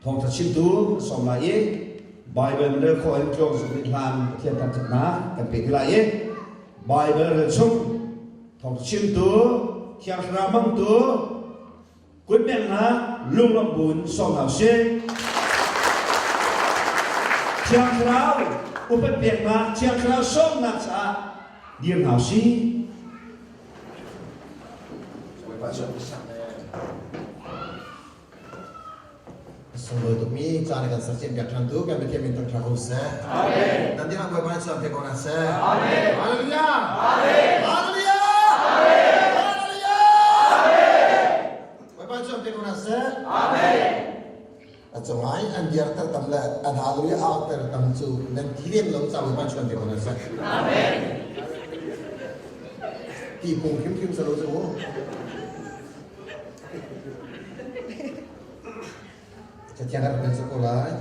Thawngtha chimtu kan sawm lai i Bible rel khawh in tlawng zung nih hlan Pathian thangthatnak kan pe ti lai i Bible rel chung thawngtha chimtu Thiang Thlarau hmangtu kutbengnak lunglawmh buin sawm hna usih. Thiang Thlarau upat peknak Thiang Thlarau sawmnak caah dir hna usih. Sunglawi tukmi caan kan sersiam piak ṭhan tu kan Pathian min thangṭhat ko seh. Amen. Nan dingah Bawipa nih chuan pe ko hna seh. Amen. Hallelujah. Amen. Hallelujah. Amen. Hallelujah. Amen. Bawipa chuan pe ko hna seh. Amen. A cungai an biarter tam le an hallelujah auter tam cu nan ti lem lo ca Bawipa chuan pe ko hna seh. Amen. Ti pung hrimhrim sa lo cu mu. Cathiang kan rel ko lai.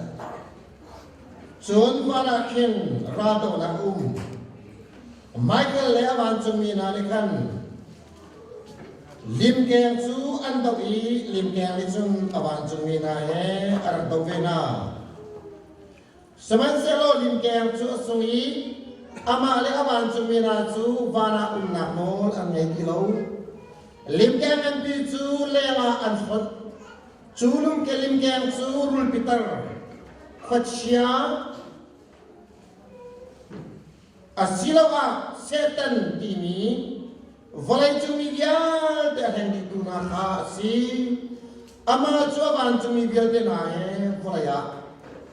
Cun van ah khin raldohnak a um. Michael le a vancungmi hna nih khan limkeng cu an doh i limkeng nih cun a vancungmi hna he a rak doh ve hna. Sihmanhsehlaw limkeng cu a sung i amah le a vancungmi hna cu van ah umnak nawl an ngei ti lo. Limkeng nganpi cu lengah an hlonh. Cu lumke limkeng cu rulpitar, khuachia, asiloah Satan timi vawleicung mi vialte a hleng dihtu hna kha a si. Amah cu a vancungmi vialte hna he vawlei ah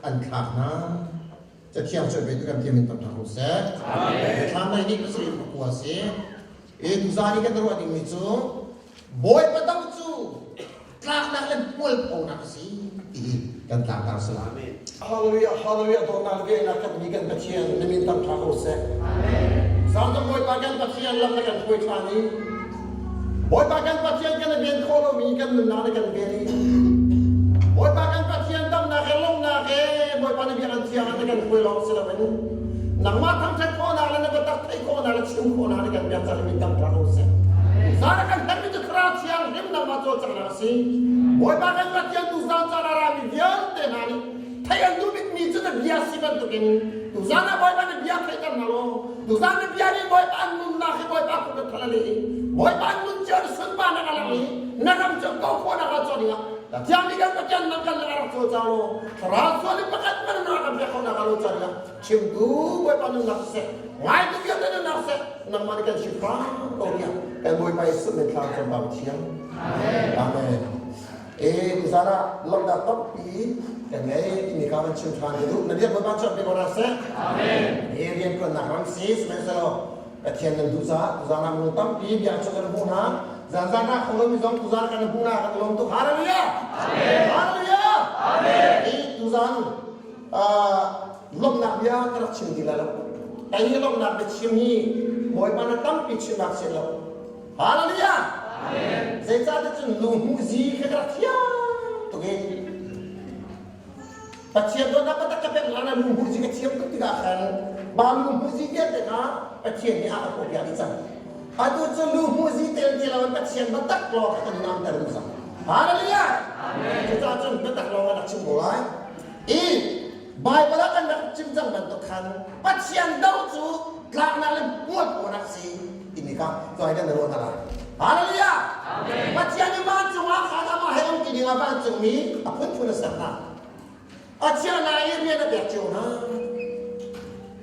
an thlak hna. Cathiang cu pe tu kan thiam in tam hna ko seh. Thlam lei nih pasarih pakua si. E tuzan i kan ruah dingmi cu Bawipa do cu tlaknak le hmualphonak a si ti hi kan tlangtar si lai. Hallelujah, hallelujah, dawtnak le velnak kan mi kan Pathian na min tam ṭha ko seh. Zangdang Bawipa kan Pathian lam na kan hruai ṭhan i Bawipa kan Pathian kan i ven khawh lomi kan nunnak na kan ven i Bawipa kan Pathian damnak he lawmhnak he Bawipa na bia kan thiang na kan hruai lawng si loin nangmah thangṭhat khawhnak le na biatak theih khawhnak le chim khawhnak na kan pek caah min tam ṭha ko seh. Zan kan herhmi cu Thlarau Thianghlim nangmah cawlcanghnak a si. Bawipa kan Pathian tuzan caan a rami vialte hna nih theih an duh bikmi cu na bia si bantukin tuzan ah Bawipa na bia theihter hna law tuzan na bia nih Bawipa an nunnak hi Bawipa kut na thal a leh i Bawipa an nun cio na sunparnak a lang i na ram cu ko khawhnak ah caw dingah Pathian nih kan Pathian nang kan le a rak cawlcang law Thlarau sual in pakhat hmanh na rak pek khonak a lo caw dingah chimtu Bawipa nunnak siseh ngaitu vialte nunnak siseh nangmah nih kan chim hram ko tiah kan Bawipa Jesuh min thla cam ba thiang Amen. E tuzan ah lawmhnak tampi kan ngei timi kha van chim ṭhan ka duh. Na biak Bawipa chuak pe ko hna seh. Amen. Hi rian ṭuannak ram si sihmanhsehlaw Pathian nan duh caah tuzan ah minung tampi bia cu kan hmuh hna. Zan zan ah kho lomi zong tuzan kan hmuh hna kan lawm tuk. Hallelujah. Amen. Hallelujah. Amen. Hi tuzan lawmhnak bia ka rak chim ti lai lo. Kei hi lawmhnak biachim hi Bawipa na tampi chimnak si lo. Hallelujah! Zeicahtiah cun luhmuhzi kha ka rak thiam tuk i Pathian dawtnak taktak ka pek hlan ah luhmuhzi ka thiam tuk tikah khan mah luhmuhzi vialte kha Pathian nih a ka tuahpiak dih cang. Atu cu luhmuhzi tel ti loin Pathian biatak lawng kha kan namter duh cang. Hallelujah! Cucaah cun biatak lawng kan rak chim ko lai. I Baibal ah kan rak chim cang bantuk khan Pathian do cu tlaknak le hmualphonak si timi kha tuai kan ruah hna lai. Hallelujah! Pathian i vancung ah khan amah he um ti ding ah vancungmi a phunphun a ser hna. A chia lai i rian a pek cio hna.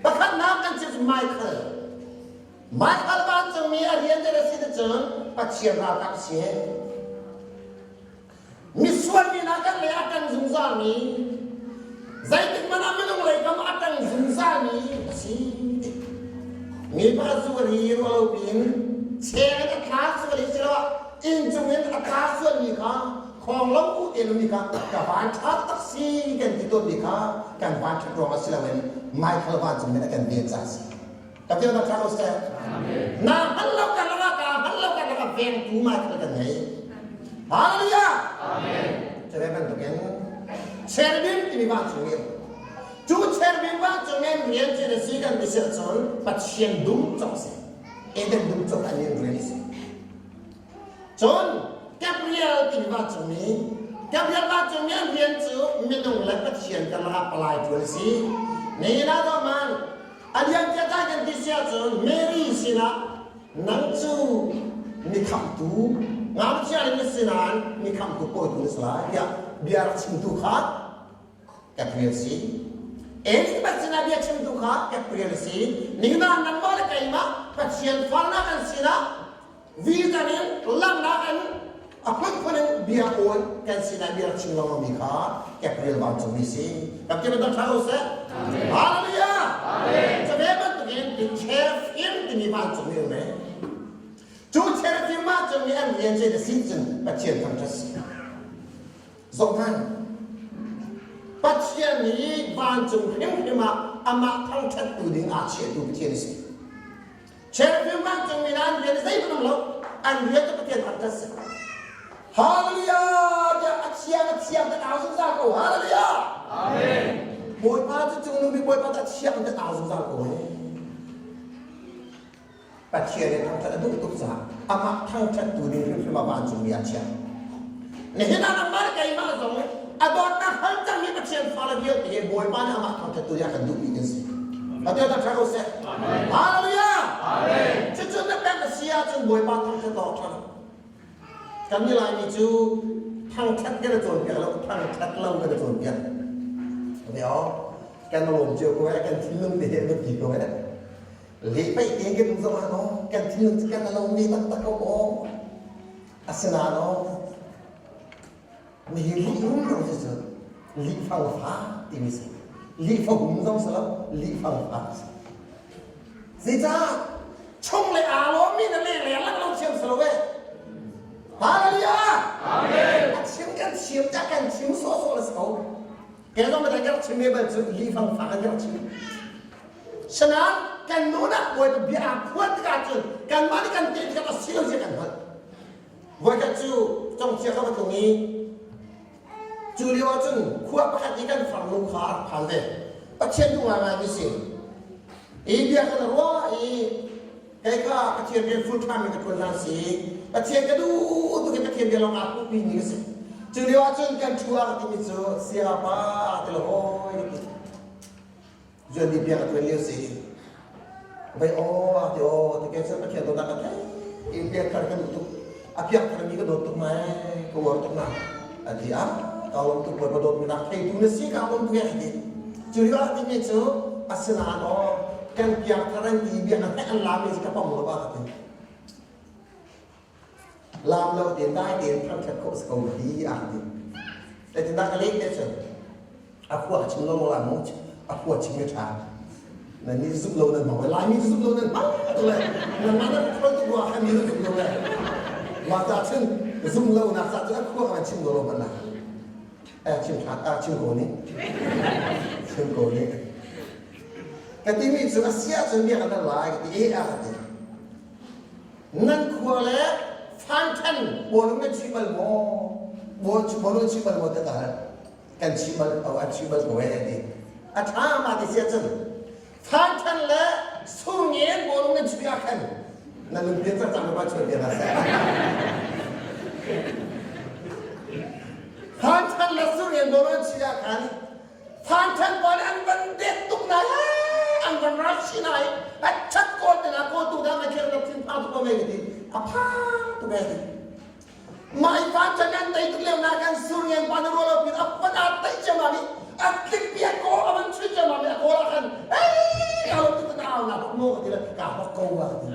Pakhatnak kan chim cu Michael. Michael vancungmi a rian te si cun Pathian ralkap si. Misual mi hna kan lei a ṭang zungzalmi, zeitik hmanh ah minung lei kam a ṭang zungzalmi a si. Mi pakhat cu ri ruah lo piin cheng in a thla sual i siloah inn cung in a tla sualmi kha khawng lo tein ummi kha ka van ṭha tak si kan ti tawnmi kha kan van ṭhat ruangah si loin Michael vancung in a kan ven caah a si. Ka bia ṭha ko seh. Na hngal lo kan lakah ka hngal lo kan lakah vengtu Michael kan ngei. Hallelujah. Amen. Cu bantukin cherubim timi vancung mi cu cherubim vancung mi rian cu na si kan ti si ahcun Pathian dum cawk si. Eden dum cawk an in rian si. Cun Gabriel timi vancungmi Gabriel vancungmi an rian cu minung. Pathian karlak ah palai ṭuan a si. Nihin ah man a liamcia caan kan ti si ahcun Mary sinah nang cu mi khamhtu ngakchia in na si nain mi khamhtu pawitu na si lai tiah bia rak chimtu kha Gabriel si. Elizabeth sinah bia chimtu kha Gabriel a si. Nihin ah nangmah le keimah Pathian farnak kan sinah Vision in langhnak in a phunphun in bia awn kan sinah bia rak chim lengmangmi kha Gabriel vancungmi si. Kan ti bantuk ṭha ko seh. Hallelujah! Cu ve bantukin the cherubim timi vancungmi um ve. Cu cherubim vancungmi an rian cu na sin cun Pathian thangṭhat si. Zohhmanh. Pathian nih vancung hrimhrim ah amah thangṭhattu ding aa chiahtu Pathian a si. Cherubim vancungmi hna an rian zeihmanh um lo. An rian cu Pathian thangṭhat si. Hallelujah! Tiah a thiang a thiang kan au zungzal ko. Hallelujah! Amen. Bawipa cu cungnung bik Bawipa cu a thiang kan au zungzal ko. Pathian nih thangṭhat a duh tuk caah amah thangṭhattu ding hrimhrim ah vancungmi ah chiah. Nihin ah nangmah le keimah zong a dawtnak hal cangmi Pathian fale vialte hi Bawipa nih amah thangṭhattu ding a kan duhmi kan si. Pathian thangṭhat ko seh. Hallelujah! Cucu na pek a si ahcun Bawipa thangṭhat awk ṭha lo. Kan mi Laimi cu thangṭhat kan i cawnpiak lo, thangṭhat lo kan i cawnpiak. Ve aw, kan lawm cio ko eh, kan thinlung te he a biapi ko eh. Lehpaih tein kan um zong ah no, kan thinlung cu kan lo ve taktak ko aw. Asinain aw, nihin lih rum lo cu cu lih fangfa timi si. Lih fahum zong si lo, lih fangfa si. Zeicah? Chung le aa lawmmi na leng le lang lo thiam si lo eh. Hallelujah! Amen. A chim kan chim ta kan chim sawhsawh la si ko. Kei zong kan rak chim ve bal cu lih fangfa kan rak chim. Sanain kan nu nak bawipa bia aa phuan tikah cun kanmah nih kan teh tikah a si lo zia kan hngalh. Voikhat cu congcia ka va tlung i cu lio ah cun khua pakhat i kan farnu kha a rak phan ve. Pathian duh ngaingai mi si. I bia kan ruah i kei kha Pathian rian full time in ka ṭuan hlan si. Pathian ka duh tuk i Pathian bia lawng aa puhpi mi ka si. Cu lio ah cun kan ṭhu ah ka timi cu sayapa ti lo hawi ka ti. Zuan bia ka tuan lio si. Vai aw ti aw ti ke cu Pathian dawtnak ka thei. In piak thar ka duh tuk. A piak thar mi ka dawt tuk mai ka uar tuk na. A ti a ka lawm tuk bawipa dawt mi nak thei tu na si ka lawm tuk e ti. Cu lio ah timi cu asinain aw kan piak thar an ti bia ka an lam mi ka pom lo ba ka ti. Lam lo tein dai tein thangṭhat khawh si ko ti a ti. Zeitindah ka leh te cun a khua chim lo la mu a khua chim mi ṭha nan nih zumh lo nan hmang Laimi cu zumh lo nan hmang tuk le nanmah nan khual tuk rua khan mi nan zumh lo le mah ca cun zumh lo nak ca cun a khua kan chim lo lo hmanh na eh chim ṭha ah chim ko nih chim ko nih ka timi cu a si ahcun bia kan lai ka ti eh a ka ti Nan khua le fanthan bawlung nan chih bal maw? Bawl bawlung chih bal maw ti ka hal. Kan chih bal o an chih bal ko eh ti. A ṭha ma ti sia cun fanthan le surngen bawlung nan chih ah khan nan lungpin cang cang ba chuan bia na seh. Fanthan le surngen bawlung nan chih ah khan Phan pawl an van det tuk na an van rush na i a chat kawl te na kawl tu da ma kher na thin phang tu ko me ti a phang tu me ti mai phan chan an tei tuk leo na kan sur ngen pa na ro lo pin a pan a tei che ma mi a tlik pi a ko a van chui che ma mi a ko la khan ei ka lo tu ta au na mo ti la ka hok ko wa ti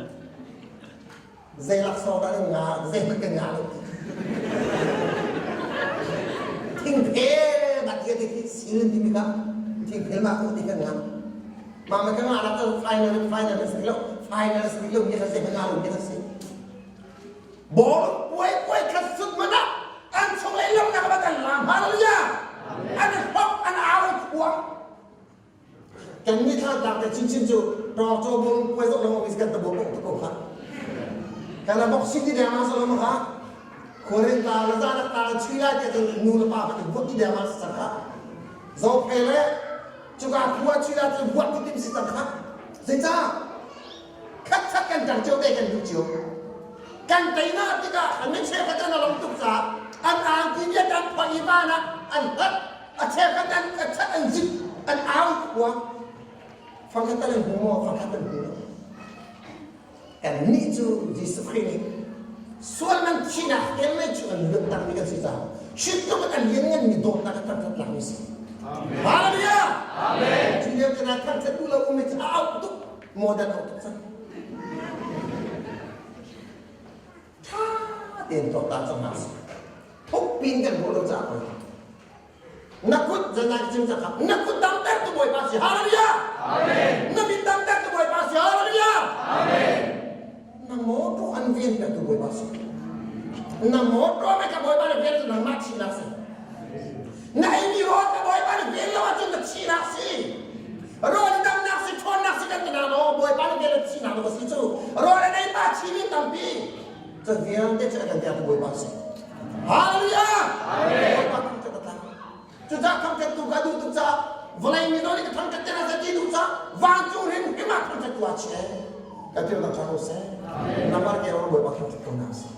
Zei laksawng dah nan ngah, zeihmanh kan ngah lo ti. Thingphel ma ti ti silin timi kha thingphel ma ko ti kan ngah. Mah ma ka ngah nak final final si lo final si lo mi kha zeihmanh ngah lo mi kha si. Ball puai puai khat sut mana an chung lei lam nak ba kan lam hallelujah an hlok an au khuang Kan mi thla te chinchin cu ṭawngcaw bawlung puai zoh lengmang mi kan tabo bok ko kha. Kan boxing ti deng ma sa lo kha. Khuarin ta la za nak ta la chui lai te cun nu le pa pahnih buat ti deng ma sa kha. Zo phe le cuka khua chui lai cun buat ti tim si cang kha. Zeicah? Khat khat kan ṭang cio te kan duh cio. Kan teinak tikah an mi cheukhat an along tuk caah an angki bia kan phoih i van ah an hlat. A cheukhat an a chat an zik an au khua. Fangkhat an hmu maw? Fangkhat an hmu lo. Kannih cu Jesuh Khrih nih sual man thihnak tel le cu an luattermi kan si caah hritluk in a liannganmi dawtnak a thangṭhat lakmi si. Hallelujah! Amen. Cu lio te na thangṭhat duh lo um i a auh tuk modern auh tuk cang. Ṭha tein tuaktan cang hna sih. Thuk pin kan ruah lo caah pei. Na kut zanai cim cakap na kut damter tu Bawipa si hallelujah Amen na mit damter tu Bawipa si hallelujah Amen na motor an ven ter tu Bawipa si na motor me ka Bawipa na ven tu nangmah thinak si na eimi rawl ka Bawipa na ven lo ahcun na thinak si rawl damnak si ṭhawnnak si kan ti na maw Bawipa na ven na thinak lo si cu rawl an ei pa thi mi tampi cu vialte cu a kan ter tu Bawipa si Hallelujah! Bawipa thangṭhat a tlak. Cucaah thangṭhat tu ka duh tuk caah vawlei mi nawl i ka thangṭhat te hna ti duh caah vancung hrimhrim ah thangṭhat tu ah chia. Ka thil dang ṭha ko seh. Namar ke ro Bawipa thangṭhat ko hna sih.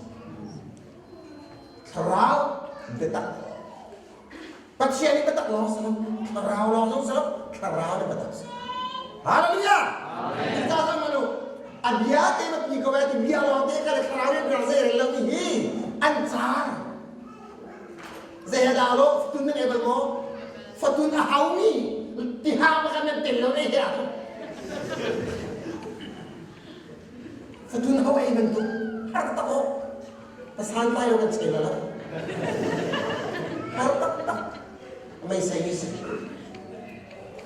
Thlarau biatak. Pathian i biatak lawng si lo. Thlarau lawng zong si lo. Thlarau le biatak si. Hallelujah! Cucaah zong manu a bia te ma pi ko ai ti bia lawng te kha le thlarau nih rak zei rel lo ti hi an car. Zei dah lo fatun nan ei bal maw? Fatun a haumi ti ha pa kan nan tel lo ei he ah. Fatun hau ei bantuk har tak o. Pasan lai lo kan chei la lo. Har tak tak. Mei sei mi si.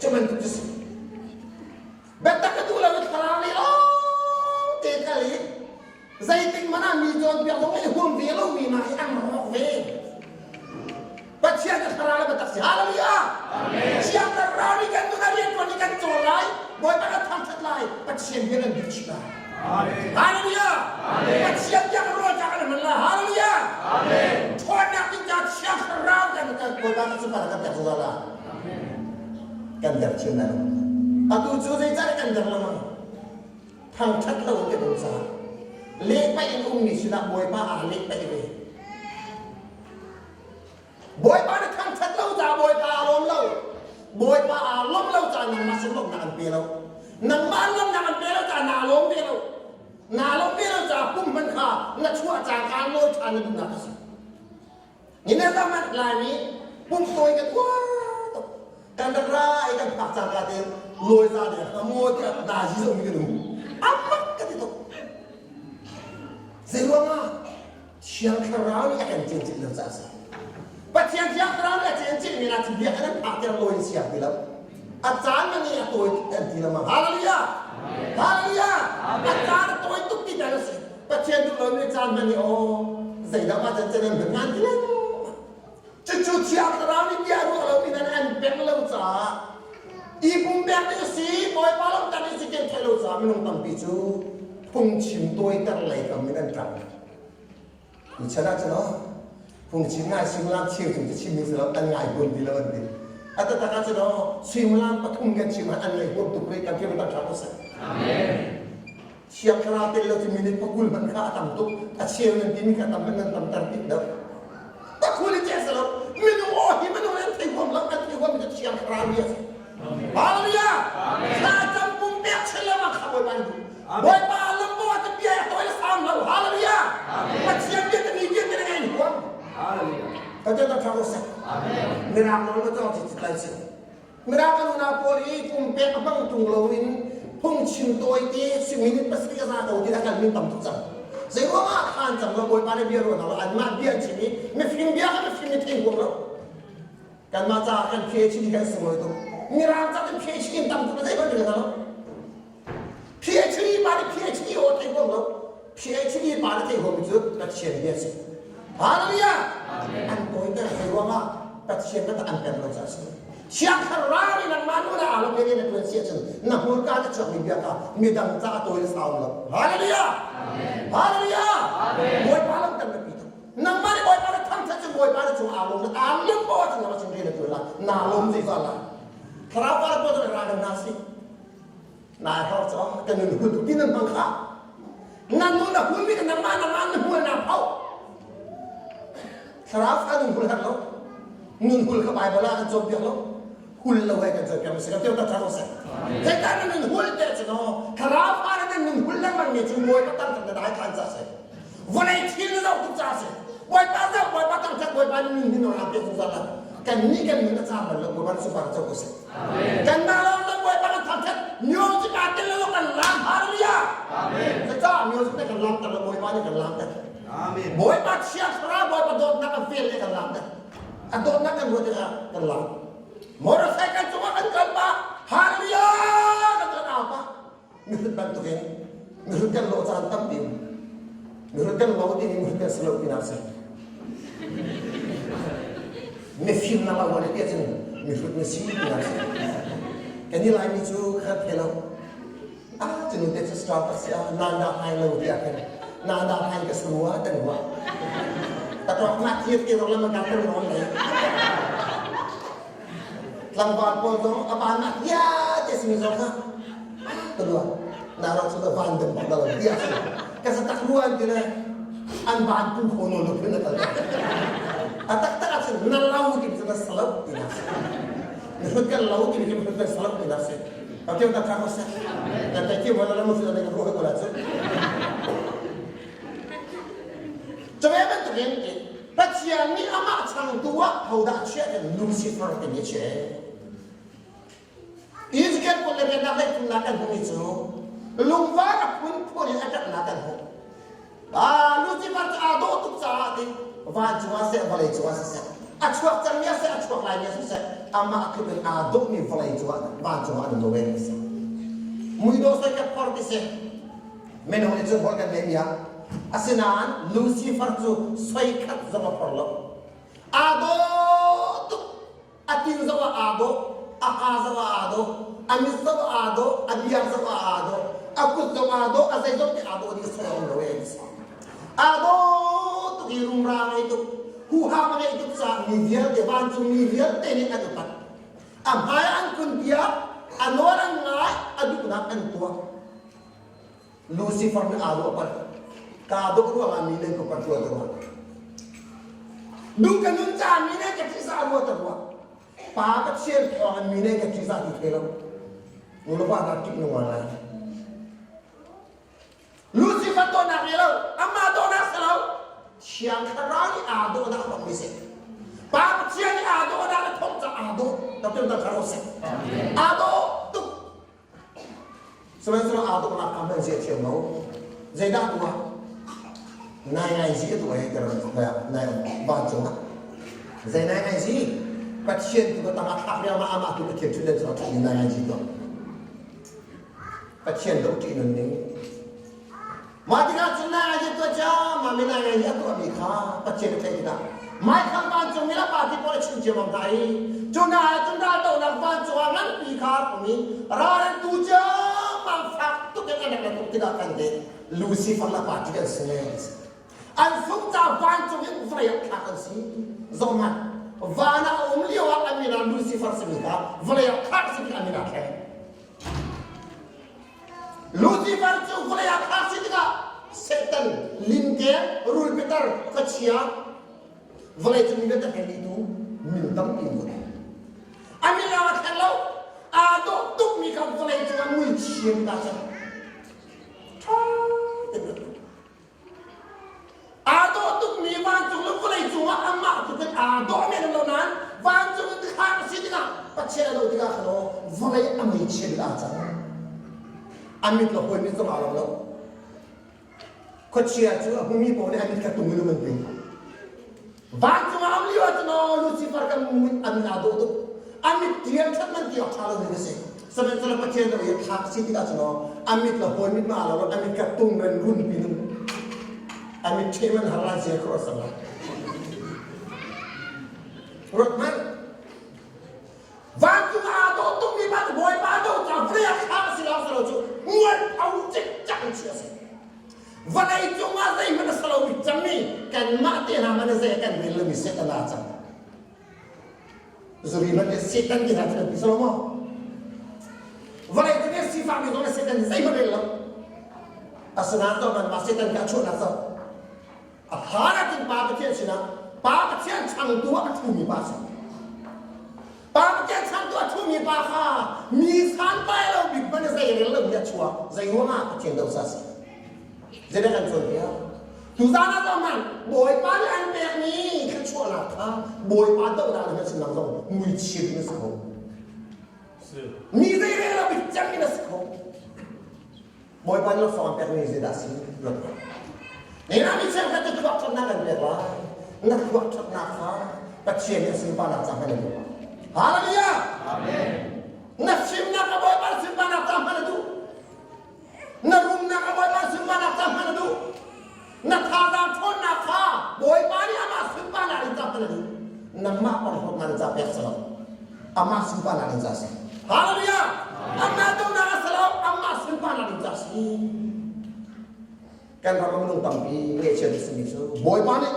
Cu bantuk cu si. Biatak ka duh lo i thlarau lei lawng te kal i zeitik hmanh ah mi cawnpiak zong i huam ve lomi hna hi an rawk ve. Pathian cu thlarau le biatak si. Hallelujah! Thiang Thlarau nih kan nun a rianṭuan i kan cawl lai, Bawipa kan thangṭhat lai, Pathian bia kan duh chih lai. Hallelujah! Pathian bia kan rawl ca kan hman lai. Hallelujah! Ṭhawnnak ding ca Thiang Thlarau kan Bawipa kan super kan pek zungzal lai. Kan der chin lai lo. Atu cu zeicah kan der lengmang? Thangṭhat lo in kan um caah lehpaih in ummi sinah Bawipa aa lehpaih ve. Bawipa na thangṭhat lo caah Bawipa aa lawm lo. Bawipa aa lawmh lo caah nangmah sin lawmhnak an pe lo. Nangmah lawmhnak an pe lo caah naa lawm ve lo. Naa lawmh ve lo caah pum hmanh kha na chuah cangka lawi ṭhan na duhnak a si. Nihin Laimi pumtawi kan uar tuk. Kan rak ra i kan phak cangka tein lawi za deng a maw tiah nazi zohmi kan um. Amak ka ti tuk. Zei ruangah Thiang Thlarau nih a kan cencilh lo caah a si. Pathian Thiang Thlarau nih a cencilhmi na cu biakinn an phak tiang lawi in siang ti lo. A caan man i a tawi tuk an ti lo ma. Hallelujah! Hallelujah! A caan a tawi tuk ti kan a si. Pathian duh lomi caan hman i aw zeidah mah can can an hman ngan ti lengmang. Cucu Thiang Thlarau nih bia ruah lomi nan an peng lo caah i pumpek ding a si, Bawipa lawmhter ding si ti an theih lo caah minung tampi cu phungchim tawiter lei kam in an ṭang. Tuchan ah cun aw phungchim ngai suimilam cheu chung cu chimmi si lo an ngai huam ti lo an ti. A taktak ah cun aw suimilam pathum kan chim ah an ngaih huam tuk rih kan thiam tak ṭha ko seh. Amen. Thiang Thlarau tel lo cu minute pakul hmanh kha a tam tuk. A cheu nan timi kha tam hmanh nan tamter tik deuh. Pakhul i ceh si lo. Minung aw hi minung an thei huam lo, an thei huam cu Thiang Thlarau bia a si. Hallelujah! Thla cam pumpek chin lengmang kha Bawipa nih duh. Bawipa lam bo ah bia a tawi le sang lo. Hallelujah! Pathian bia te mi bia te ngai huam. Pathian ta tha ko seh. Mirang nawl na cawng ci lai si. Mirang kan unau pawl i pumpek a hmang tung loin phungchim tawi te minute pasarih a za ko ti a kan min tam tuk cang. Zei ruangah khan cang lo Bawipa nih bia ruah hna lo anmah bia an chim i mifim bia kha mifim nih thei huam lo. Kanmah caah kan PhD kan sunglawi tuk. Mirang ca kan PhD in tam tuk zei bantuk lo. PhD pa nih PhD aw thei huam lo. PhD pa nih thei huam cu Pathian bia si. Hallelujah! An tawiter zei ruangah Pathian kha an pem lo caah si. Thiang Thlarau nih nangmah nu le aa lawm na tuan si ahcun na hmurka na chuakmi bia kha midang ca tawi na sau lo. Hallelujah! Hallelujah! Bawipa lam kan biapi tuk. Nangmah nih Bawipa na thangṭhat cu Bawipa na cung aa lawm na aa lawm poah ahcun nangmah cung rian na ṭuan lai. Naa lawm zeizah lai. Thlarau pa le pawl cu ra na si. Nai hor cu ka nun hul tuk ti nan hmang kha. Nan nun a hulmi ka nangmah nangmah na hmual na phau. Thlarau fa nun hul har lo. Nun hul kha Bible ah kan cawnpiak lo. Hul lo he kan cawnpiak mi si kan tiang tak ṭha ko seh. Zeidah na nun hul te cu no thlarau fa na nun hul lengmang mi cu Bawipa tang na dai khan ca si. Vawlei thil na zoh tuk ca si. Bawipa zoh Bawipa tang ṭhat Bawipa nun hin na piak zungzal la. Kan nih kan nun a caam bal lo Bawipa super co ko seh. Kan mah lawng zong Bawipa kan thangṭhat music aa tel lo kan laam hallelujah. Amen. Cucaah music nih kan laam ter lo Bawipa nih kan laam ter. Amen. Bawipa thiang thlarau Bawipa dawtnak kan fel le kan laam ter. A dawtnak kan ruat tikah kan laam. Motorcycle cungah kan kal pah hallelujah kan kan au pah. Mihrut bantukin mihrut kan lawh caan tampi um. Mihrut kan lo timi mihrut kan si lo tinak si. Mifim na lo ne tiah cun mihrut na si tinak si. Kan i Laimi cu khat he lo. Ah cunu te cu star tak si ah nanda hai lo tiah khin nanda hai ka sarua kan ruah. Tatok na thiat ke rong lama ka ter non le. Tlangval pawl zong a van ah tia te simi zong kha tulua na ro chu van dem bak lo tia ka sa tak ruan ti le an van pu kho no lo phun na kal a tak tak ah cun na lo ti cu na salo ti na si na hrut kan lo ti cu hrut kan salo ti na si ka keu ta tha ko se na tai ki wala la mu na ka ro ko la chu Cawei bantukin Pathian nih amah changtu ah hodah chiah kan Lucifer timi chiah. Ezekiel kul le riannak lei thumnak kan hmuhmi cu lungvar a phunphun in a ṭapnak kan hmuh. Ah, Lucifer cu aa dawh tuk caah ti vancung ah seh vawlei cungah siseh a chuak cangmi ah seh a chuak laimi ah siseh amah tluk in aa dawhmi vawlei cungah vancung ah an um lo ve ti Muidawh soi ka phor ti si Minung nih cun holh kan ngeihmi ah asinain Lucifer cu soi khat zong a phor lo. Aa dawh tuk. A tin zong ah aa dawh, a ha zong ah aa dawh, a mit zong ah aa dawh, a biang zong ah aa dawh, a kut zong aa dawh, a zeizong te aa dawh dih soi a um lo ee. Aa dawh tuk i rumra ngei tuk, huham a ngeih tuk caah mi vialte vancung mi vialte nih an upat. A hmai an kun piak, a nawl an ngai, a duhnak an tuah. Lucifer nih aa ruah pal. Kaa dawh ruangah mi nih ka pat rua te rua. Duh ka nun caah mi nih ka ṭihzah rua te rua. Pa Pathian thawng in mi nih ka ṭihzah ti thei lo. Nu le pa hna ṭih nung ngai. Lucifer dawhnak ngei lo, amah dawhnak si lo. Thiang Thlarau nih aa dawhnak bak mi si. Pa Pathian nih aa dawhnak le thawng ca aa dawh. Dr. Thlarau si. Aa dawh tuk. Sihmanhsehlaw aa dawhnak kha hman zia thiam lo. Zeidah tuah? Nai ngai zi a tuah i nai vancung ah. Zei nai ngai zi? Pathian tu ka tangah thlak riangmah amah tu Pathian ṭhutdan cungah ṭhut in nai ngai zi tuah. Pathian doh ṭih nun ning. Mah tikah cun nai ngai zi tuah cia, mah mi nai ngai zi a tuahmi kha Pathian a theih tikah Maithang vancung i a party pawl a chim ciammam hna i cu hna ah cun raldohnak vancung ah nganpi kha a um i ral an tu ciammam fak tuk in an rak tuk tikah khan te Lucifer le party an si an sung ca vancung in vawlei ah thlak an si zohhmanh van ah a um lio ah a min ah Lucifer simi kha vawlei ah thlak si tikah a min ah thleng Lucifer cu vawlei ah thlak si tikah Satan, limkeng, rulpitar, khuachia, vawlei cung mi vialte hengtu min tampi an A min lawng a thleng lo. Aa dawh tukmi kha vawlei cungah muichia ta cang. Ṭha tein Aa dawh tukmi vancung le vawlei cungah amah tluk in aa dawh men lo nain vancung in thlak a si tikah Pathian a doh tikah khan aw vawlei a meichia bik aa cang. A mit le hawi mit zong aa lo lo. Khuachia cu a hmumi paoh nih a mit kha tung in um an ti. Vancung ah um lio ahcun aw Lucifer kan a min aa dawh tuk. A mit tial ṭhat man ti awk ṭha lomi ka si. Sihmanhsehlaw Pathian do i thlak si tikah cun aw a mit le hawi mit ma aa lo a mit ka tung ren run pin in a mit ṭhe man har lai zia khuah sang lai. Ruat hmanh. Vancung ah aa dawh tukmi pa cu Bawipa dawh ca vawlei ah thlak a si lo si lo cu mual pho cikcak in chiah a si. Vawlei cungah zeihmanh a si lomi cangmi kanmah te hna hmanh zei kan rel lomi Satan ah a cang. Zuri hmanh nih Satan ti hna cu kan ti salo maw? Vawlei cung i sifakmi zong nih Satan zeihmanh rel lo. Asinain to man mah Satan kha a chuahnak cu a hlan ah cun Pa Pathian sinah Pa Pathian changtu ah a ṭhumi pa a si. duhmi pa kha mi santlai lo bik hmanh zei rel lo mi a chuak. Zei ruangah Pathian doh sa si. Zeidah kan cawnpiak? Tuzaan ah zong Bawipa nih an pekmi thluachuahnak kha Bawipa dohnak in a sinang zong muichir in a si kho. Mi zei rel lo bik cem in a si kho. Bawipa nih laksawng an pekmi zeidah a si? Ruat hmanh. Ningah mi cheukhat cu thluak ṭhatnak an pek lai. Na thluak ṭhatnak kha Pathian nih a sunparnak ca hman a duh. Hallelujah! Amen. Na fimnak kha Bawipa sunparnak ca hman a duh. Na rumnak a Bawipa sunparnak ca hman a duh. Na thazaang ṭhawnnak kha Bawipa nih amah sunparnak in ca hman a duh. Nangmah porhlawtnak in ca pek si lo. Amah sunparnak in ca si. Hallelujah! Amah dohnak a si lo, amah sunparnak in ca si. Kan ram ah minung tampi ngaihchiat a simi cu Bawipa nih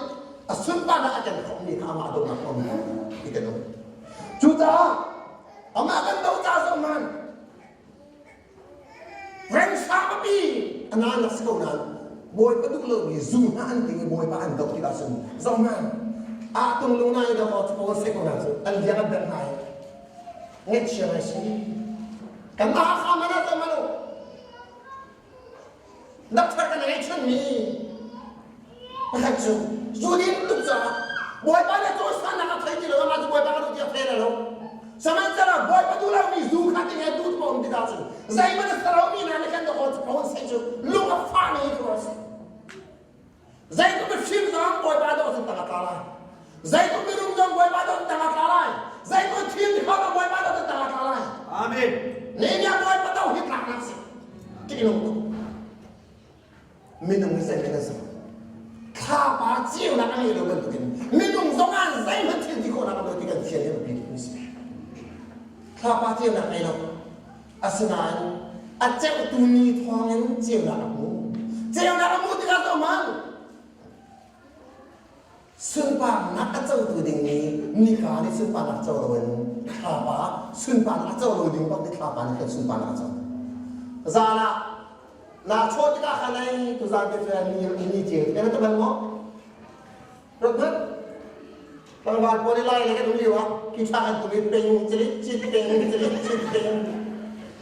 a sunparnak a kan khawmhmi kha amah dohnak khawmmi ti kan um. Cucaah amah kan doh ca zong man Rengsa pipi a naan a si ko nain Bawipa duh lomi zu hna an ding i Bawipa an doh tikah cun zoh hna ah tunglung na i doh cu ko se ko hna cu an liang an bengh hna i ngaihchia ngai si kanmah Hakha man ah zoh u Doctor kan ngeihchunmi pakhat cu zu din tuk caah Bawipa nih cawisannak a thei ti lo amah cu Bawipa ka duh ti a thei lo. Sihmanhsehlaw Bawipa duh lomi zu kha ti he duh tu um tikah cun zeihmanh a si lomi hna nih khan dawkaw cu phone sei cu lung a fah ni cu a si. Zeitluk mifim zong Bawipa dawh cun tang a tla lai. Zeitluk mirum zong Bawipa dawh cun tang a tla lai. Zeitluk thil ti kho zong Bawipa dawh cun tang a tla lai. Amen. Nehemiah Bawipa do hi tlaknak si. Ṭihnung tuk. Minung hi zeihmanh an si lo. Thlapa ceunak a ngei lo bantukin minung zong ah zeihmanh thil ti khawhnak a lo ti kan fian hi a biapi tukmi si. Thlapa ceunak ngei lo. Asinain a ceuhtu ni thawngin ceunak a hmu. Ceunak a hmuh tikah zohhmanh sunparnak a cotu ding nih nika nih sunparnak co loin thlapa sunparnak a co lo ding bak nih thlapa nih khan sunparnak a co. Zan ah naa chawh tikah khan ei tuzan te cu ni ni ceu kan ta bal maw? Rat hmanh. Tlangval pawl i lai le kan um lio ah ki thla kan tum i peng cilit cit peng cilit cit peng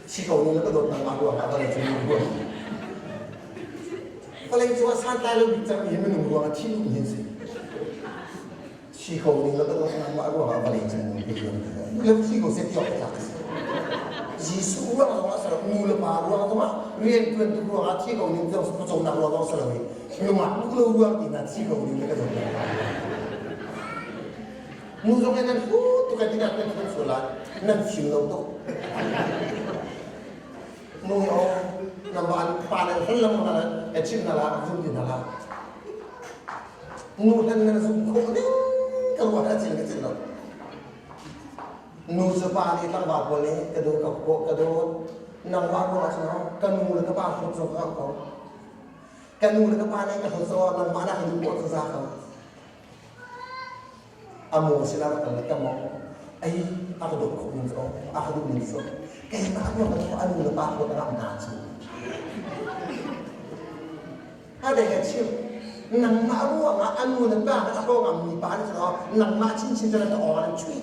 si ko ning ka dawt nangmah ruang ah vawlei cung minung ruang vawlei cung ah santlai lo bik cangmi hi minung ruang ah thi duh hin si si ko ning ka dawt nangmah ruang ah vawlei cung minung ruang le thi ko se tiok tlak si Jesuh ruang zong ah salo nu le pa ruang zong ah rian tuan tuk ruang ah thi ko ning zong pawcawmnak ruang zong salo i nungak duh lo ruang ti hna thi ko ning le ka dawt Nu zong in nan hu tuk an tinak nan thun sual lai nan fim lo tuk. Nu hi aw nan ba pa nan hlan lam hna la chim hna la zum ti hna la. Nu hlan nan zum khawh ding ka ruah na cin ka cin lo. Nu cu pa nih tlangval pawl nih ka duh ka ka dawt nangmah ruangah cun ka nu le ka pa hlawt zong ka ko. Ka nu le ka pa nih ka hlawt zong nangmah na ka duh poah cu za ko. A maw sinah rak kal le ka maw ei a ka dawt khawh ning cu a ka duh ning cu keimah ruang ah a nu le pa hlawt a ngam hna cu. A dei a chim nangmah ruangah a nu le pa a hlaw ngammi pa nih cun nangmah chinchin cu na ka awng an chuih.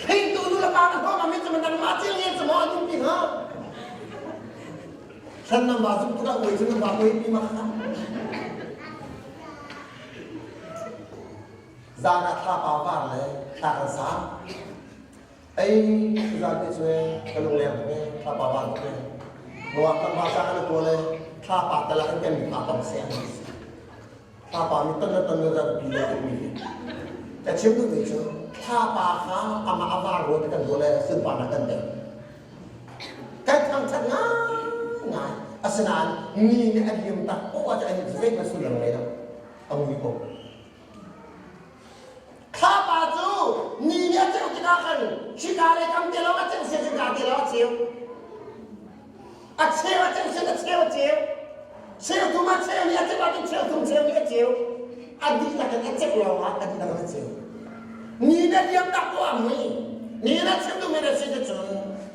Hringtu nu le pa na hlaw ngammi cu nangmah cil nge cu maw an umpi hnga? Hlan nan va zumh tikah uai cu nan va uai pi ma kha. Zan ah thlapa var le thla kan sang. Ei zan te cu ka lungleng tuk e thlapa var tuk e. Nuak kan va sa kan tuah le thlapa talak in kan mi tong se an Thlapa mi tan le tan le zan pi le tuk mi hi. Ka chim duhmi cu thlapa kha amah a var ruat kan ruah le sunparnak kan pek. Kan thangṭhat ngaingai. Asinain mi nih a liam tak poah cu an zeihmanh sullam ngei lo. A mui ko. Thlapa cu ni nih a ceu tikah khan hika le kam te lawng a ceu sia hika te lawng a ceu. A cheu a ceu sin a cheu a ceu. Cheu thum a cheu nih a ceu ahcun cheu thum cheu nih a ceu. A dihlak in a ceu lawngah a dihlak in a ceu. Ni na liam tak ko a mui. Ni na chim duhmi na si cun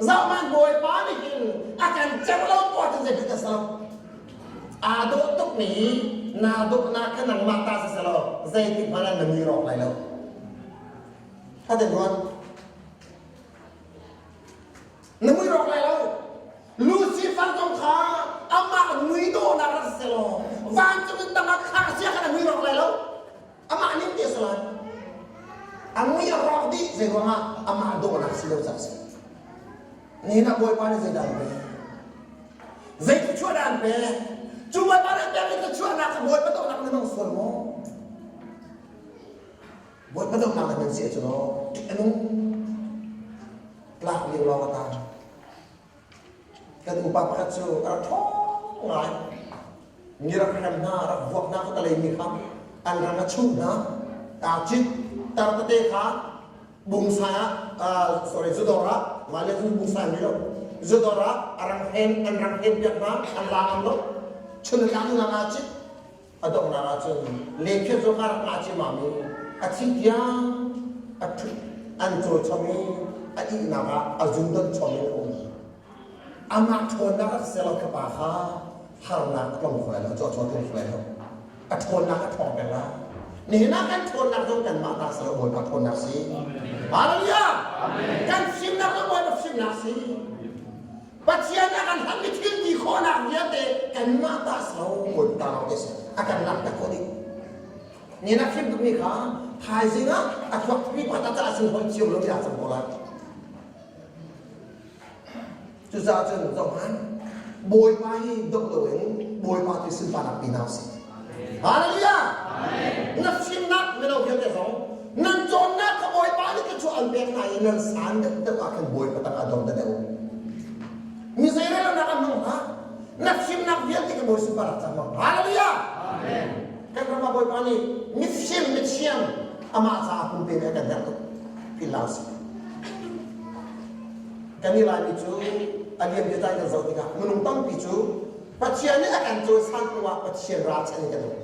zohhmanh Bawipa nih hin a kan ceu lo poah cun zeihmanh ka ser. Aa dawh tukmi naa dawhnak kha nangmah ta si selaw zeitik hmanh ah na mui rawk lai lo. Kha ruat. Na mui rawk lai lo. Lucifer zong kha amah mui dawhnak rak si law vancung in tangah khar sia khan a mui rawk lai lo. Amah ning te si lai. A mui a rawk dih zei ruangah amah dawhnak si lo caah si. Nihin ah Bawipa nih zeidah an pek? Zei thluachuah dah an pek? Cu Bawipa nih an pekmi thluachuahnak kha Bawipa dawhnak na hmang sual maw? Bawipa dawhnak na hman si ahcun aw ṭih a nung. Tlak lio lawng a tang. Kan upa pakhat cu a rak ṭhawng ngai. Mi rak hrem hna, rak vuak hna kha talei mi kha an rang a chuh hna. Aa cit tar tete kha bungsai ah sorry zudawr ah mah le cu bungsai mi lo zudawr ah a rang hen an rang hen piak hna an la ngam lo chun a tlang ngang ah cit a donghnak ah cun lephiat zong a rak ngah ciammam i a thi tiang a ṭhut an cawl chom i a ihnak ah a zun donh chom in a um amah ṭhawnnak rak selo kha pa kha harnak a tong kho lai lo caw caw tlung kho lai lo a ṭhawnnak a ṭhawng peng lai nihin ah kan ṭhawnnak zong kanmah ta si lo Bawipa ṭhawnnak si Hallelujah kan fimnak zong Bawipa fimnak si Pathian a kan hlanmi thil ti khawhnak vialte kanmah ta si lo Bawipa ta lawng te si a kan langhter khawh dih nihin ah fim tukmi kha thaizing ah a thluak mi pakhat a cah sin holh thiam lo mi aa cang ko lai Cucaah cun zohhmanh, Bawipa hi doh loin Bawipa tu sunparnak pi hna usih. Hallelujah! Na fimnak mino vialte zong nan cawnnak kha Bawipa nih thluachuah an pek hna i nan san deuhdeuh ah khan Bawipa tang ah dor deuh u. Mi zeirelnak an hmang hlah. Na fimnak vialte kha Bawi sunparnak cang hmang. Hallelujah! Kan ram ah Bawipa nih mifim mithiam amah caah pumpe a kan herh tuk. Philh hlah usih. Kan i Laimi cu a liam biatai kan zoh tikah minung tampi cu Pathian nih a kan cawisan hnu ah Pathian ralchan in kan um.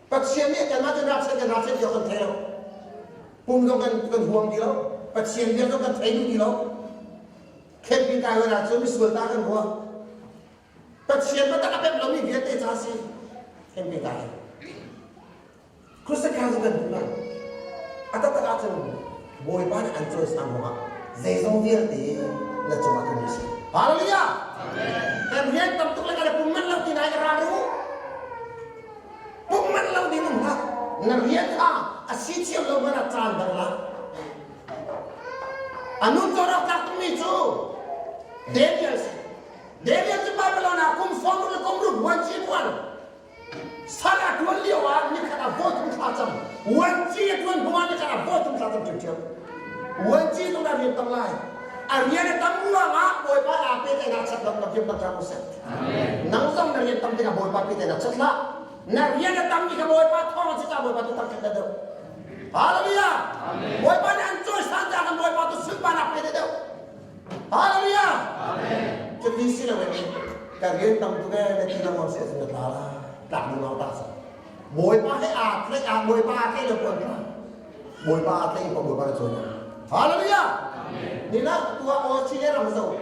Pathian nih kanmah kan ralchan kan ralchan ti kan thei lo. Pum zong kan kan huam ti lo. Pathian bia zong kan thei duh ti lo. Camping kai hoi ahcun misual ta kan ruah. Pathian biatak a pemh lomi vialte ca si. Camping kai. Khuasakha cu kan duh lai. A taktak ahcun Bawipa nih an cawisan ruangah zeizong vialte na cungah kan si. Hallelujah! Kan rian tam tuk le kan pum manh lo ti nai ka ral u. Pum manh lo ding um hlah. Na rian kha a si thiam lo hmanh ah caan dang la. A nun cawn awk tlak tukmi cu Daniel si. Daniel cu Babylon ah kum sawm le kum ruk vuanci tuan Sal a ṭuan lio ah nikhat ah voithum thla cam. Vuanci a ṭuan hnu ah nikhat ah voithum thla cam ṭhiamṭhiam. Vuanci zong a rian tam lai. A rian a tam ruangah Bawipa aa pehtlaihnak chat lo na rian tam seh. Nang zong na rian tam tikah Bawipa pehtlaihnak chat hlah. Na rian a tammi kha Bawipa thawng a si caah Bawipa tu thangṭhat deuh. Hallelujah! Bawipa nih an cawisan caah kan Bawipa tu sunparnak pe deuh. Hallelujah! Cuti si loin ka rian tam tuk ee na ti lengmang si ahcun na tla la. Tlak ding lawng ta si. Bawipa he aa tlaih ah Bawipa aa tlaih lo puan tla. Bawipa aa tlaih pa Bawipa na cawn. Hallelujah! Nina tuah Australia ram zo.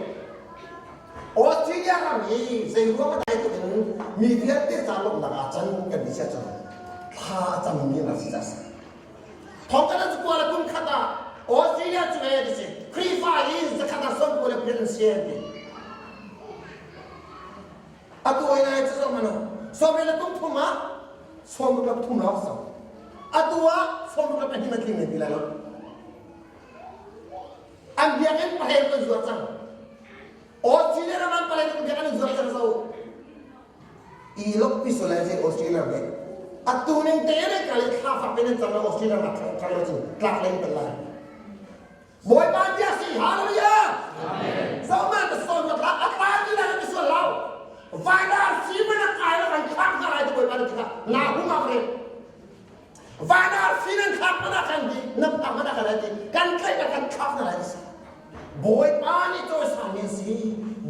Australia ram hi zei ruang ah dai tuk in mi vialte ca lawmhnak ah can kan ti sia cun thla a cammi an rak si ca si. Thawngtha cu kuala kum khat ah Australia cu e ti si Khrihfa hi zakhat ah sawm le pariat an si an ti. Atu oi nai cu zong ano sawm le kum thum ah sawm le thum lawng so. Atu ah sawm le pahnih ma tling ti lai lo. An biakinn pahel kan zuar cang. Australia ram an pahel kan biakinn an zuar cang zo. I lok pi so lai je Australia ram atu ning te ne kal thla fak in an cang Australia ram thang lo cu tlak leng tel lai Bawipa bia si hallelujah Zohman ka sawn ka tla a tla ti lai ka sual lo Vailar si man a kai lo an thlak hna lai ti Bawipa na tikah na hung a re Vailar si nan thlak mana kan ti na phak mana kan ti kan tlaih na kan thlak hna lai ti Bawipa nih cawisan mi an si.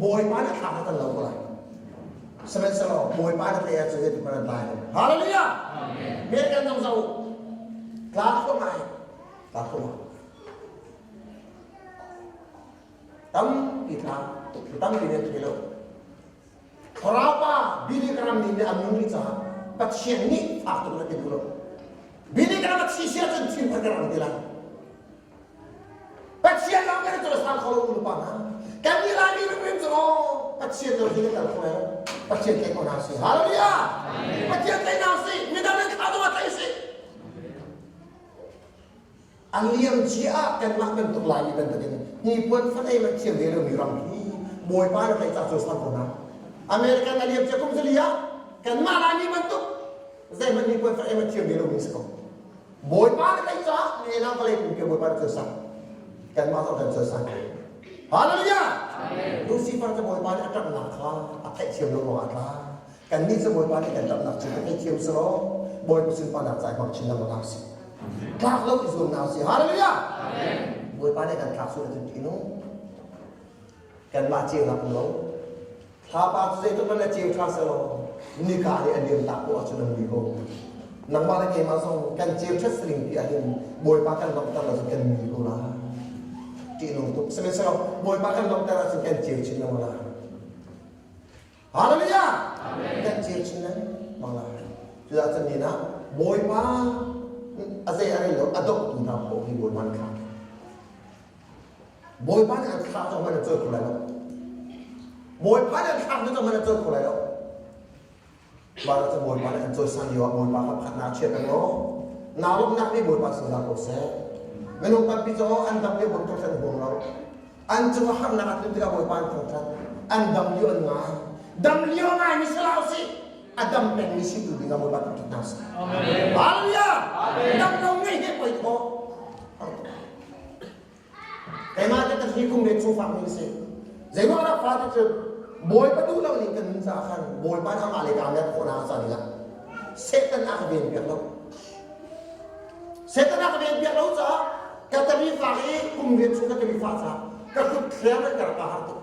Bawipa nih thlak a kan lo ko lai. Sihmanhsehlaw Bawipa na tlaih ahcun zeitik hmanh an tlai lo. Hallelujah! American zong zoh tla thluahmah ai. Tla thluahmah. Tampi tla, tampi nih an thei lo. Thlarau pa Billy Graham nih a nung rih caah Pathian nih fak tuk in a ti duh lo. Billy Graham a thi si ahcun thil kha ka rang ti lai. hna. Kan nih Laimi rimrim cu aw Pathian lo hi kan kal kho lo. Pathian tlaih ko hna sih. Hallelujah! Pathian tlaih hna sih. Midang nan thla zong ah tlaih sih. A liam cia ah kanmah bantuk Laimi bantukin hnipuan fanei man thiam ve lomi ram hi Bawipa na tlaih cah cu sang ko hna. American a liam cia kum zali ah kanmah Laimi bantuk zeihmanh hnipuan fanei man thiam ve lomi si ko. Bawipa na tlaih caah nena vawlei pumpi Bawipa na cawisan. Kanmah zong kan cawisan. Hallelujah! Lucifer cu Bawipa nih a ṭamhnak kha a theihthiam lo ruangah a tla. Kannih cu Bawipa nih kan ṭamhnak cu ka theithiam selaw Bawipa sunparnak ca i hmang chin lengmang hna usih. Tlak lo i zuam hna usih. Hallelujah! Bawipa nih kan thlak sual ahcun ṭih Kanmah ceunak um lo. Thlapa cu zeitluk in a ceu ṭha selaw nika nih a liam tak poah ahcun an mui ko. Nangmah le keimah zong kan ceu ṭhat saling ti ahhin Bawipa kan lawmhter lo cun kan mui ko lai. Ṭihnung tuk. Sihmanhsehlaw Bawipa kan lawmhter ahcun kan ceu chin lengmang lai. Hallelujah! Kan ceu chin lengmang lai. Cucaah cun ni ah Bawipa a zei a rel lo a dohtu hna paoh hi Bawipa nih thlah. Bawipa nih an thlah zong hmanh an cawi kho lai lo. Bawipa nih an thlak zong hmanh an cawi kho lai lo. Mah cu Bawipa nih an cawisan lio ah Bawipa kha pakhatnak chia peng law naa lawmhnak nih Bawipa zungzal ko seh. Minung tampi cu an dam lio bantuk an huam lo. An cungah harnak a tlun tikah Bawipa an thangṭhat. An dam lio an ngai. Dam lio ngai mi si hlah usih. A dam pengmi si tu dingah Bawipa thangṭhat hna usih. Hallelujah! Dam lo ngei he poi khawh. Keimah te ka kum le chung fak mi si. Zeiruang dah fa te cu Bawipa duh lo ning kan nun caah khan Bawipa nih amah le ka mer khawh na ca dingah Satan a ka ven piak lo. Satan a ka ven piak lo caah ka tami fak i kum riat chung ka tami fa caah ka kut thler le ka rak har tuk.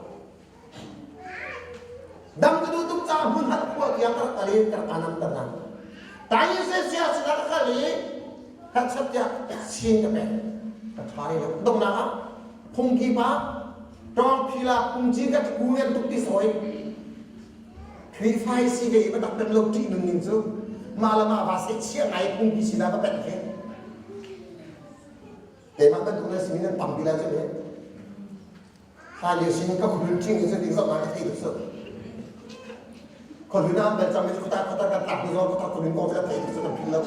Dam ka duh tuk caah hmun hat khua tiang ka rak kal i ka rak anam ter hna. Tai se sia sinah ka kal i khat tiah sin ka pek. Ka ṭha i lo. Donghnak ah phungki pa tawng phila phungci ka ku ngen tuk ti sawi. Khrihfa hi si ve i va dak lo ṭih nun ning cu mah le mah va se chia ngai phungki sinah va pet khi. Keimah bantuk na simi nan tampi lai cu ne. Hlanlio sin ka khuhlun ṭhing in cutin zoh ka thei tuk su. Khuahlun ah bel cang mi khuta khuta kan tlak ni zong khuta khuhlun kong cu kan thei tuk su kan philh lo.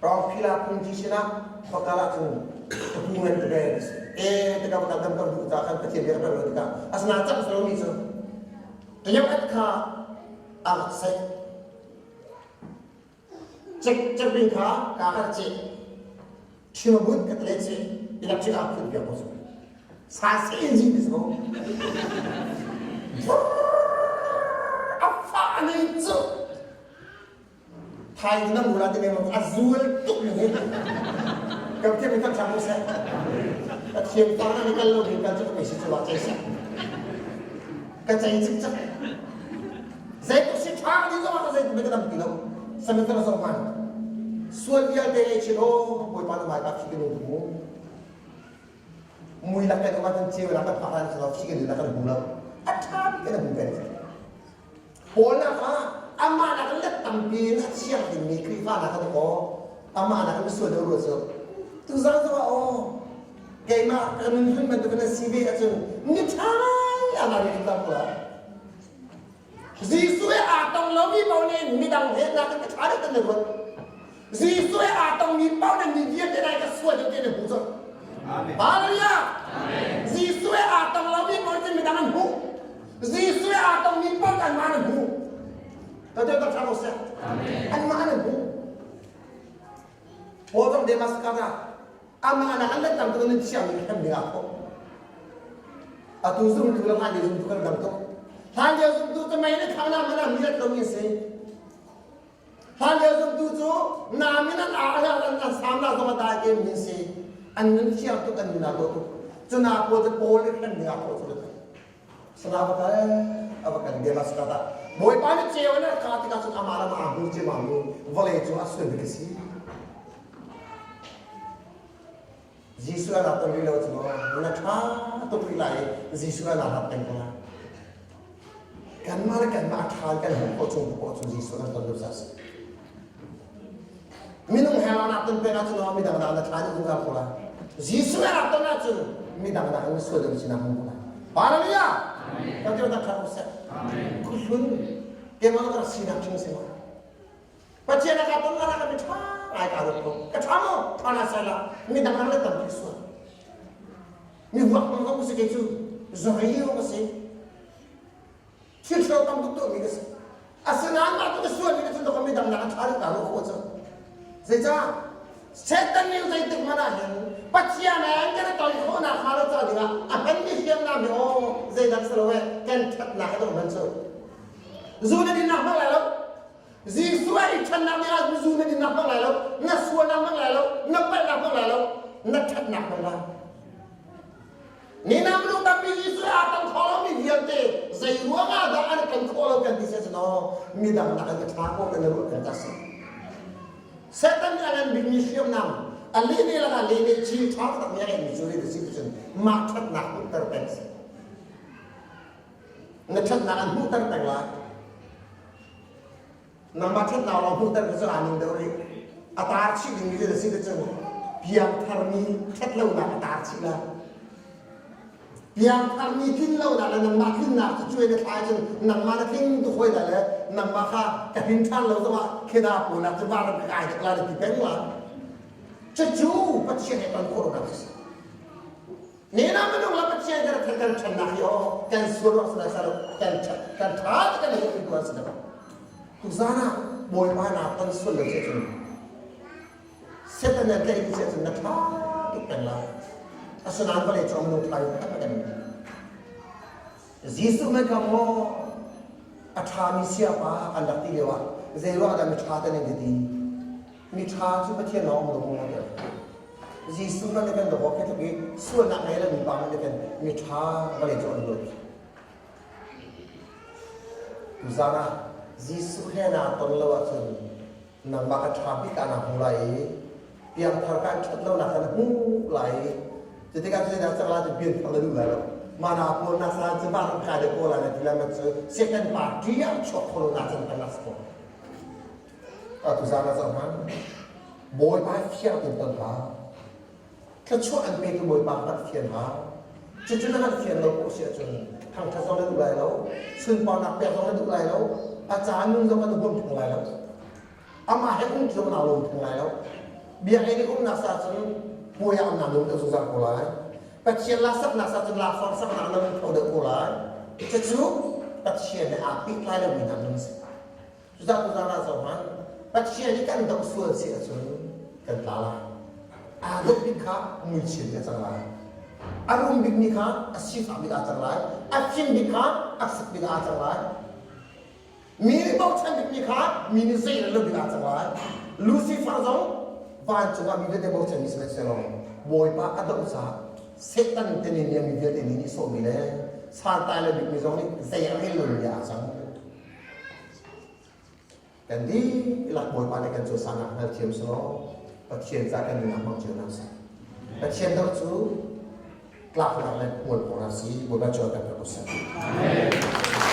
Rawng phila phungki sinah khuakal ah cun ka pu ngan te e te ka kan dam kan duh ta kan Pathian bia kan lo tikah asna cang salo mi cu tayam at kha a sai Cek kha kaa kan ceh. Thilmun ka tle ceh. Electric ah phun piak ko cu. Sa se engine ti ko. A fa nei cu. Thai na mula ti ne a zual tuk ni. Kam thiam kan thang ko seh. Ka thiam ta na ni kal lo ding kan cu ka si cu wa chei seh. Ka chei cik cak. Zeitluk si ṭha ding zongah ka zeitluk ka dam ti lo. Sihmanhsehlaw zoh hmanh. Sual vialte ei chin aw Bawipa na hmai ka khi kan um mu. Mui lak kan um ahcun ceu lak kan phak lan cu khi kan kan hmu lo. A ṭha bik kan hmu peng. Paul nak ah amah nak let tampi in a thiang dingmi Khrihfa nak kan aw amah nak in sual deuh ruat cu. Tuzaan zongah aw keimah ka nun hlun bantuk in si ve ahcun ni ṭha amah nih kan ko lai. Jesuh he aa tong lomi paoh nih midang he nakin ka ṭha deuh kan ruat. Jesuh he aa tongmi paoh nih mi vialte nai ka sual deuh ti an hmuh colh. Hallelujah! Jesuh he aa tong lomi paoh nih midang an hmuh. Jesuh he aa tongmi paoh nih anmah an hmuh. Ka ṭha ko seh. Anmah an hmuh. Paul zong Damascus ah amah nak an let tam tuk in thiang in hrem ding ah khawh. Atu zumtu le hlan lio zumtu kan dang tuk. Hlan lio zumtu cu mei le thang na mana mi rat lomi a si. Hlan lio zumtu cu na min an a an an sam na zong a dai ke mi si. An nun thiang tuk an nun a dawh tuk. Cu na pawl cu Paul i hrem ding ah khawh cu Sana va kal a va kan Damascus ah Bawipa nih ceu in a ka tikah cun amah lam aa hmu ciammam i vawlei cung ah sual bik a si. Jesuh a rak ton rih lo cu na ṭha tuk rih lai i Jesuh a rak peng ko lai. Kanmah le kanmah a ṭha kan hmuh khawh chung poah cu Jesuh kan ton lo ca si. Minung he nak ton peng ahcun midang dang na ṭha deuh zungzal ko lai. Jesuh he rak ton ahcun midang nak in sual deuh sinak hmu lai. Hallelujah! Pathian tak ṭha seh. Khuhlun keimah ka rak sinak ṭhing si ma. Pathian a ka ton la ka mi ṭha ngai ka ruat ko. Ka ṭha maw? Ṭha la sai la. Midang nak le tampi sual. Mi huak hmang zong si kei cu zari ka si. Thil ṭhalo tam tuk tuahmi ka si. Asinain mah tu ka sualmi ka cun mi dang nak a ṭha deuh ta rua khawh cu. Zeicah? Satan nih zeitik hmanh ah hin Pathian he an kan i ton khawhnak hnga lo ca dingah a hmanmi hriamnam hi aw zeidang si lo e kan ṭhatnak a dawh hman cu. Zu na dinnak hmang lai lo. Jesuh a i ṭhannak nih ah zu na dinnak hmang lai lo, na sualnak hmang lai lo, na palhnak hmang lai lo, na ṭhatnak hmang lai. Ni na minung tampi Jesuh aa kan kho lomi vialte zei ruang ah dah an kan khawh lo kan ti se aw midang nak an ka ṭha ko kan ruah kan ta si. Satan nih a ngan bikmi hriamnam a lene lakah lene chi ṭha tak mi a ngeihmi cu ri si cun mah ṭhatnak hmuhter peng si. Na ṭhatnak an hmuhter peng lai. Nangmah ṭhatnak lawng hmuhter cu aa ning deuh rih. A taar chih dingmi cu na si cun piangtharmi ṭhatlonak a taar chih lai. Piangtharmi tlinlonak le nangmah tlinnak cu cuai na thlai cun nangmah na tling tuk hoi lai le nangmah kha ka hrin ṭhan lo zongah kheda pawl ah cu vanram ka kai dek lai na ti peng lai. Cucu Pathian he ton khawh lonak cu si. Nena minung le Pathian kan kan kan ṭhannak hi aw kan sual ruang si lai kan kan ṭha ti kan hei tu si lo. Tuzan ah Bawipa na ton sual lo si cun Satan na tlaih si cun na ṭha tuk peng lai. Asinain vawlei cung minung ṭha in tak kan Jesuh mai ka maw a ṭhami siapa an rak ti lio ah zei ruang dah miṭha te nan ka ti? Miṭha cu Pathian lawng um lo maw tiah. Jesuh kan kan dawk khi tluk i sualnak ngei lo mi pa nih kan miṭha vawlei cu an luat. Tuzaan ah Jesuh he naa ton lo ahcun nangmah ka ṭha bik ah naa hmu lai i piangthar kan ṭhat lonak kha na hmu lai i cutikah cu zeidah cang lai cu pianthar na duh lai lo. Mana pawl na sa cu van kai deuh ko lai na ti lai ma cu Satan party ah chuak kho lo na can peng nak si ko. Tuzaan ah zoh hmanh. Bawipa fiang tein ton hlah. Thluachuah an petu Bawipa hngalh fian hlah. Cucu na hngalh fian lo poh si ahcun thangṭhat zong na duh lai lo, sunparnak pek zong na duh lai lo, a ca nun zong na huam theng lai lo. Amah he um zong naa lawm theng lai lo. Biakinn i umnak sa cun puai ah naa lawm deuh zungzal ko lai. Pathian la saknak sa cun laksawng saknak na lung tho deuh ko lai. Cucu Pathian he aa pehtlai lomi hna nun a si. Cucaah tuzaan ah zoh hmanh, Pathian i kan doh sual si ahcun kan tla lai. Aa dawh bik kha muichia bik a cang lai. A rum bikmi kha a sifak bik aa cang lai. A fim bik kha a hrut bik aa cang lai. Mi nih bochan bikmi kha mi nih zei lo bik aa cang lai. Lucifer zong vancung ah mi vialte bochanmi sihmanhsehlaw Bawipa a doh caah Satan te nih mi vialte nih nihsawhmi le santlai lo bikmi zong nih zei a rel lomi ah aa cang. Kan dihlak Bawipa nih kan cawisannak hngalthiam selaw Pathian ca kan nunnak hmang cio hna seh. Pathian doh cu tlaknak le hmual pawng si Bawipa cu kan rak seh. Amen.